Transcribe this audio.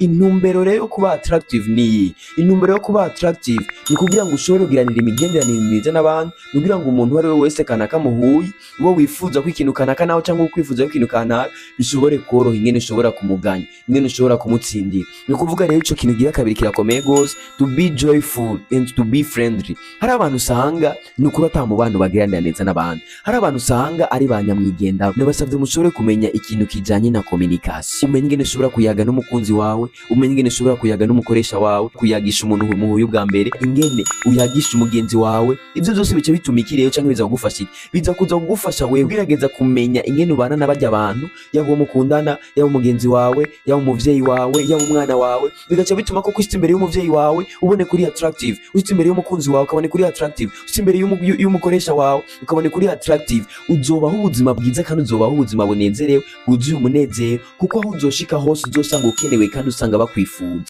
Intumbero rero yo kuba attractive ni iyi. Intumbero yo kuba attractive ni kugira ngo ushobore kugiranira imigenderanire myiza n'abandi, ni kugira ngo umuntu uwo ari we wese kanaka muhuye, uwo wifuza ko ikintu kanaka nawe cyangwa ukwifuza ko ikintu kanaka, bishobore koroha ingene ushobora kumuganya, ingene ushobora kumutsindira. Ni ukuvuga rero ico kintu gira kabiri kirakomeye gose, to be joyful and to be friendly. Hari abantu usanga ni ukuri ata mubano bagiranira neza n'abandi. Hari abantu usanga ari ba nyamwigendaho. Nabasavye mushobore kumenya ikintu kijanye na communication, umenye ingene ushobora kuyaga n'umukunzi wawe, umenye ingene ushobora kuyaga n'umukoresha wawe, kuyagisha umuntu muhuye ubwa mbere, ingene uyagisha umugenzi wawe. Ivyo byose bica bituma iki rero, canke biza kugufasha iki? Biza kuza kugufasha wewe ugerageza kumenya ingene ubana n'abarya abantu, yaba uwo mukundana, yaba umugenzi wawe, yaba umuvyeyi wawe, yaba umwana wawe. Bigaca bituma ko ushitse imbere y'umuvyeyi wawe ubone kuri attractive, ushitse imbere y'umukunzi wawe ukabone kuri attractive, ushitse imbere y'umukoresha wawe ukabone kuri attractive. Uzobaho ubuzima bwiza kandi uzobaho ubuzima bunezerewe, bwuzuye umunezero, kuko aho uzoshika hose uzosanga ukenewe kandi usanga bakwifuza.